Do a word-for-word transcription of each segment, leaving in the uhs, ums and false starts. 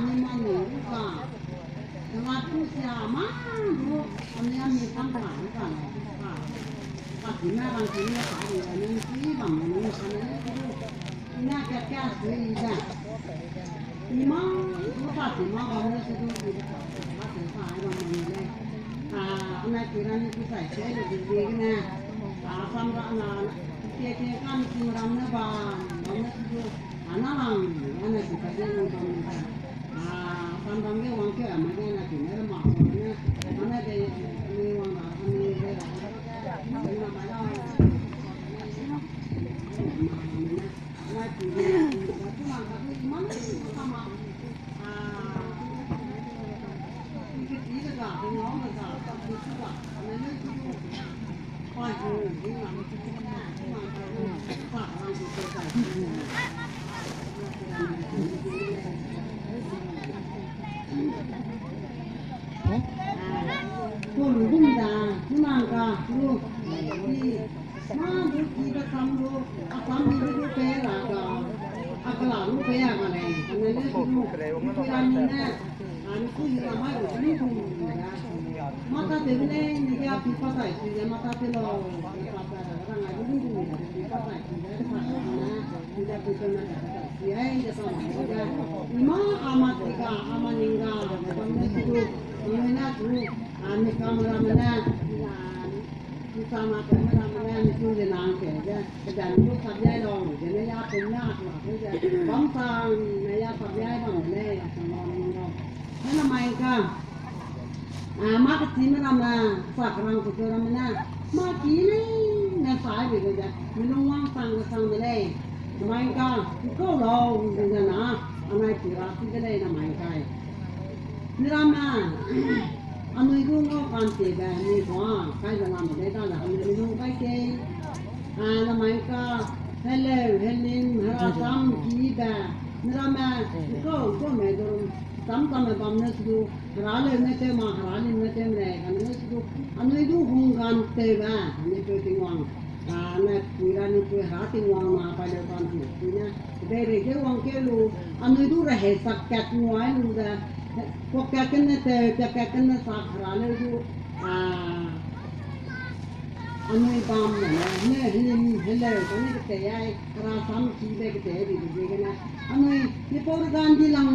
Ni ma ni ka. Tama tu sia ma du, ami ami sam ka ni ka le. Ka. Ka ti na rang ti na ka ni, ani ti bam ni ka ni. Ina ka ka sui da. Ni ma du ka ti ma bam ni se du ti ka. Ka ti ka ai bam ni le. A, ana ki ra ni ku sai se ni di di ne. A, sam ra na. Ke ke ka ni ki ram na ba. Bam ni se du. Ana lang, ana si ka de ni bam ni ka. Pum gum da, nang ka, lu, i, ma du ki ka sam du, a sam ni du pe la ka, a kala du pe a ka lei, ka ne le du, ki ra ni ne, a ni ku ni la ma du ni ku ni da. Mata tew le, ni ya pi pa tai si ya mata te lo, pi pa tai la, rang a du ni ku ni da, pi pa tai si ya, pi pa tai na, ni da pi pa na da, si ai, ni da pa ma da. Ni ma a ma ti ka, a ma ning ka, da bam ne si du, ni na du, a ni ka ma ra ma na, ni ka ma ka ma ra ma na, ni ku ni na ke, da, da ni ku sa ya lo, da ni ya pe na, la, da, bam sa, ni ya sa ya bam ne, ya sa ma ning lo. Hena mai ka. A, ma kechime ramme, sa kerang kuteu ramme ne, ma ki leine sa ai bei de, mi lung wang sang ge sang de lei. Mai ka, kau lau, de ze na, anai ki ra si de lei na mai kai. Mi ramme, anui gu ngau kan tiebe, mi kua, kai ze lam de lei da ze, anui mi lung kai tei. A, na mai ka, heleu, helim, hera sam kibe, mi ramme, kau, kau me du, Cham cham me bam ne se du, hera leu ne tew ma, hera lim ne tew me lei, kane ne se du, anui du hunggan tewbe, anui peu Tingwang, a, ne pui ra ni pui hera Tingwang ma, pa leu kan ti, pui ne, dei rei ge wang keu lu, anui du rehei sak kat nguai lu ze, pok kat kene tew, pok kat kene sak hera leu du, a, anui bam ne, ne, helim, heleu, kane ketei ai, hera sam kibe ketei ai, bi ziegene, anui, ni pau regan di lang,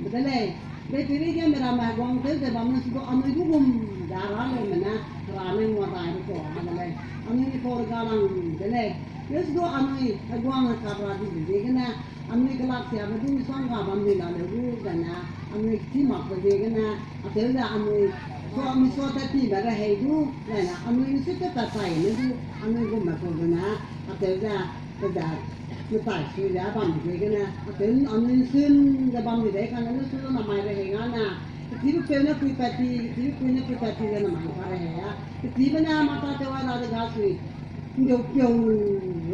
be de lei, Beipui rei ge miramme heguang tew ze bam ne se du anui du gum ze hera leume ne, hera ne ngua dai be kau ma de lei. Anui ni kau rega lang de lei. Leu se du anui heguang ne kap ra di be ziegene, anui kelak siabe du misongga bam di la leu gu zene, anui chî makbe ziegene, acheu ze anui, so, mi so tat tibe rehei du, zene, anui misui tew pat chai ne du, anui gumme kau zene, acheu ze, pe ze, mechai sui ze bam di ziegene, acheu anui sun ze bam di dei kane ne su namai rehei ngane, kechibepeu ne pui pat ti, kechibepui ne pui pat ti ze namai ka rehei a, kechibe ne mata tew ai la de ga sui, ngeu piau,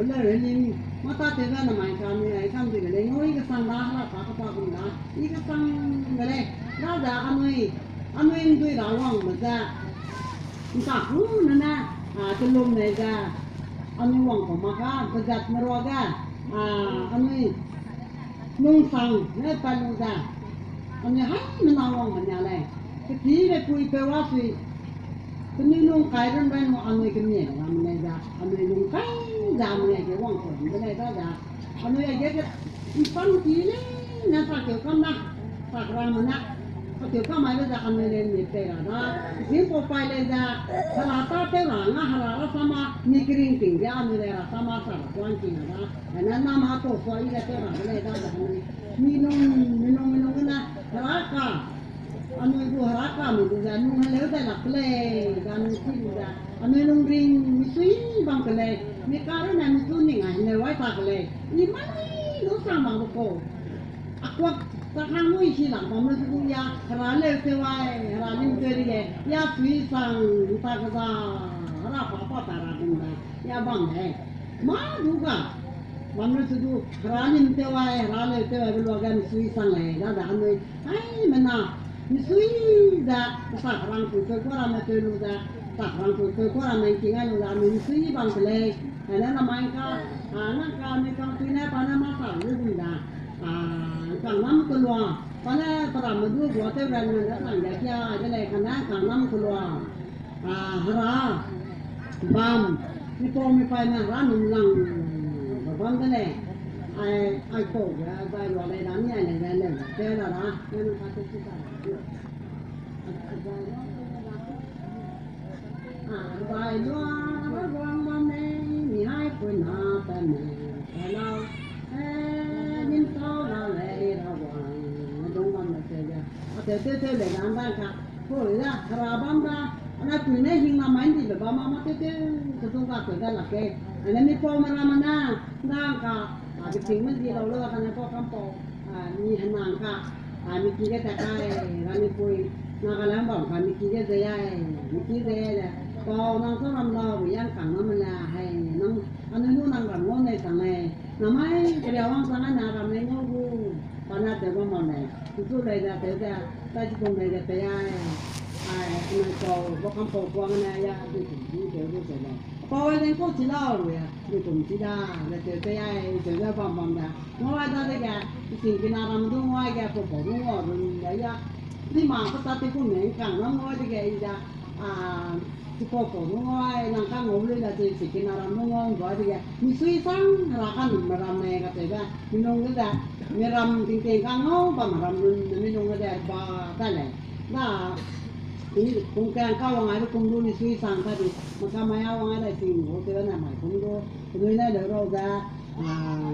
le helim, mata tewbe namai ka mi ai kam di de lei, ngau i kesang da, hera ka kapa gum da, i kesang de lei, da ze anui, anui ndui ra wangbe ze, nta ku ne ne, a, telum lei ze, anui wang kau mak ka, bezat merua ge, a, anui lungsang ne pat lu ze, anui haimena wangbe nia lei. Kechibe pui peu a sui, penui lung kai run ran nu anui kemie ramme lei ze, anui lung kai ze anui aige wang kau de lei da ze, anui aige ke, mpang ki lei, ne sakeu kam na, sakramme ne, sakeu kam mai be ze anui lei mi pei ra da, zingpau pai lei ze, hera tâtew ra nga hera rasam a, mi kering ting ge anui lei rasam a sa ra kuan ting ra da, ane nam a tau sua i le tew ra de lei da ze anui, mi lung, mi lung, mi lung gene, hera ka, anui gu hera kame gu ze nung heleu dai lak de lei, ze anui chi lu ze, anui lungring misui bam ke lei, mi karune michu ning a heleu ai ta ke lei, i mai lu sang mak be kau. A kuak, chakang mui hi lak bam lu se du ya, hera leu tew ai, hera lim tew ri lei, ya sui sang ta ke za, hera pa pa ta ra gum da, ya bam lei. Mâ du ga, bam lu se du, hera lim tew ai, hera leu tew ai be luage misui sang lei, da ze anui, haimena, misui ze, sa kerang ku tew kua ramme tew lu ze, sa kerang ku tew kua ramme ngking ai lu ze, anui misui bam ke lei, ane namai ka, a, nang ka, anui kangpui ne pa ne mâ sa lu gum da, a, Kangnam kelua, pa ne peramme du gua tew ran ne nang ge kia de lei, kane kangnam kelua. A, hera bam, mipau mipaime hera num lang bam de lei. Ai, aipau ge zai lua lei da ni ai lei ge lei, te la da, ne nang ka te chi ta. A, zai lua ra guang bam lei, mi hai pui na pe me, pe lau, e, nim tau la lei ra guang, dong bam lei te ge. A, tew tew tew lei da nda ka, ko lei da, hera bam da, anai pui ne hing na mai ndibe bam ma ma tew tew, kedung ka tew da la ke. Ane mipau me ramme na, nda ka, a, beting me di lau le kane pau kampau, a, mi henang ka, a, mi ki ge tat kai, ra mipui, Nagaland bam ka mi ki ge ze ai, mi ki ze le, pau nang chu ram lau, yang kangnam me le, hai, nang, anui nu nang ram ngau nei sang lei, namai, keria wang sang ai na ram lei ngau gu, pa ne tew bam bam lei, nchu lei ze tew ze, tai chi kum lei ze pei ai, ai, anai pau, ba kampau kuang ne ya, dui kum di tew du ze lei. Pau ai leng kau chi lau, e, dui kum chi da, le tew pei ai, tew ze bam bam da. Ngau ai dadege, i sing kina ram du ngau ai ge, pau pau du ngau run da ya. Di ma kata ti kum ne, kangnam ngau ai dege, i da, a, chipau pau du ngau ai, nang ka ngau lei la chi, sing kina ram du ngau dadege. Misui sang, hera kanum me ram ne, kacheube, mi nung ge ze, mi ram tingting ka ngau, bam ram num, mi nung ge ze, ba, ta lei. Da, i, kum kang ka wang ai du kum du misui sang ta di, maka mai a wang ai dai sing gu, tew ne mai kum du, penui ne leu rau ze, a,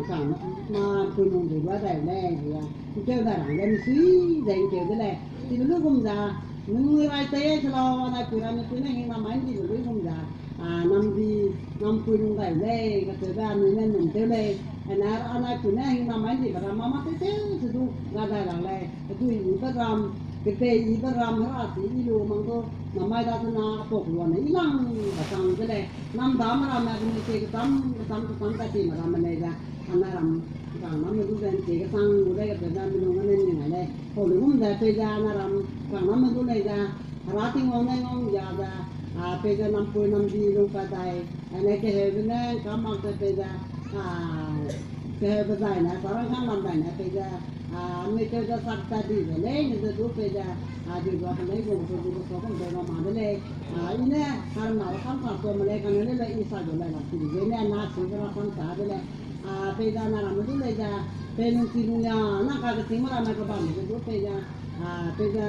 kang, ma, pui nung du ba dai lei, ya. Nkeu da rang le misui, ze nkeu de lei. Chibe lu gum ze, nung rai tei ai se lau, anai pui ramme pui ne hing na mai ndibe lu gum ze, a, nam di, nam pui nung dai lei, kacheube anui ne num tew lei, ana, anai pui ne hing na mai ndibe ram ma ma tew tew se du, ga dai rang lei, kedui ibe ram, kedei ibe ram, hera chi i lu mang du, namai da zena, apau kelua ne, i lang, ba chang de lei, nam dame ramme, penui kie kecham, kecham, kecham, ka chi me ramme lei ze, ana ram, kangnam me du ze, kie kechang gu lei, kacheube mi nung ne ning ai lei, pau lu gum ze, pei ze, ana ram, kangnam me du lei ze, hera Tingwang ne ngau ya ze, a, pei ze nampui namdi lung pa dai, ane keheube ne ka mak ze pei ze, a, keheube zai ne, sarang kang lam zai ne pei ze, a, anui tew ze sak ta di ze lei, ne ze du pei ze, a, di zua ke lei, gu ke du ke sa kum de ma ma de lei, a, i ne, kar na ra kam sa tuame lei, kane le le i sa gu lei la chi de ne, na chi ze ra kam sa de lei, a, pei ze na ramme du lei ze, pei lung chi lung ya, na ka kechîngme ramme kebam ze du pei ze, a, pei ze,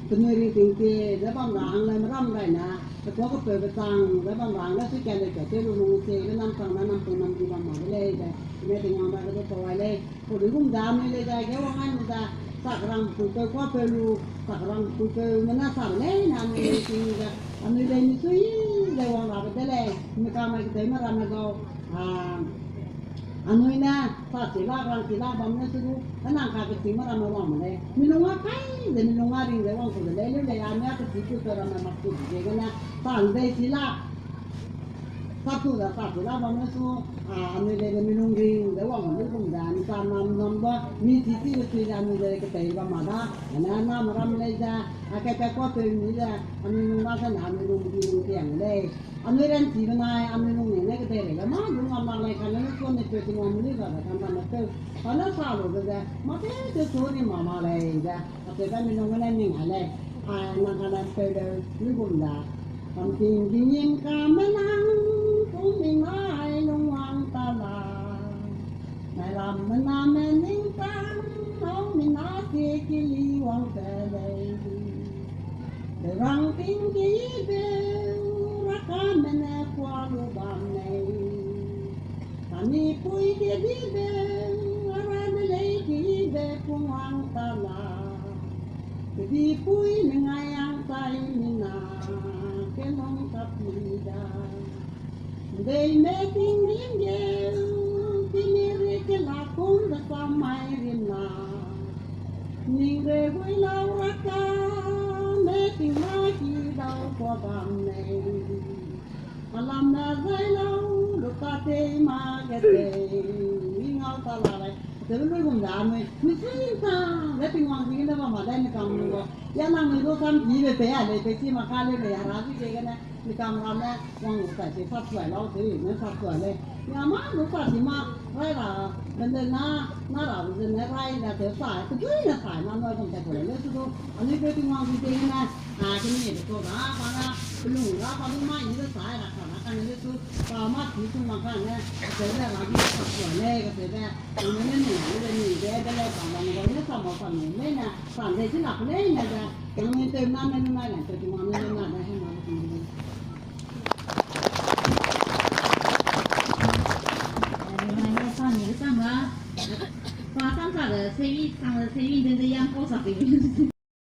penui ringting tie ze bam ra hang lei me ram gai ne, kekuâ kepeube chang ze bam ra hang lei sui ka lei ka tew lu lung tie, le nam chang ne nam pui nam di bam ma de lei ze, ne Tingwang dage du pau ai lei, pau lu gum ze anui lei ze ge wang ai lu ze, sak rang puipeu kuâpeu lu, sak rang puipeume ne sa de lei ne anui lei ting ze, anui lei misui ze wang rabe de lei, mi ka mai ketewme ramme gau, a, anui ne, sa chi la, rang chi la, bam ne se du, a nang ka kechîngme ramme wang me lei. Mi lung a kai ze, mi lung a ring ze wang ku de lei, leu lei, anui a kechî puipeu ramme mak ku de ziegene, sa ndei chi la, sa tu ze sa chi la bam ne su, a, anui lei ne mi lung ring ze wang me lu gum ze, mi sa nam nam ba, mi chi chi de sui ze anui lei ketei bam ma da, ane name ram lei ze, a kai kai kuâpeu mi ze, anui lung la ze ne, anui lung di lung tiang lei. Anui ranchi benai, anui lung ne ne kedei rei le ma, lung a mak lei kane ne suane peu Tingwang meli ga ze kan ramme peu. Kane sa lu be ze, ma te te su ni ma ma lei ze, acheube mi lung gene ning ai lei. Ai, nang kane peu leu, lu gum da. Kamting gingim kame nang, kum mi nai lung wang ta la. Nai ramme name ning tang, nâu mi na tie keli wang te lei. Rangting kibeu, rakame ne kuâ lu bam lei. Kani pui kedibeu, ara de lei kibeu pungwang ta la. Kedipui ne ngai ang tai mina, kenung kapi da. Deime tinggîm geu, timiri kela kum be samai rimna. Ningre gui lau raka, me tingna ki dau kua bam lei. Alamme zai lau, luka tei ma ge tei, ngau ta la lei. Telu lui gum da mui, misui ta, le Tingwang zi gene bam ma dai ne kam lu. Ya nang nui du sam ki be pei a lei, pei chi ma ka leu lei, hera zi ziegene, mi kam ramme, wang lu tai se sap suai lau, tei ne sap suai lei. Ya ma lu sa chi ma, rai ra, Pende na, na ra zene rai na te sai, pe dui na sai, na noi gum te kule le su du, anui pe Tingwang di de ne, a, kene de ko ga, ba na, pelung ga, ba du mai ni de sai, ra ka na ka ne le su, pa ma ki su ma ka ne, te le ra di sa ko le, ka te de, ne ne ne, ne ne de, de le sa ma ne, ne sa ma sa ne, ne ne, sa de chi na ko le ne de, ne ne te na ne ne na ne, te Tingwang ne ne na ne,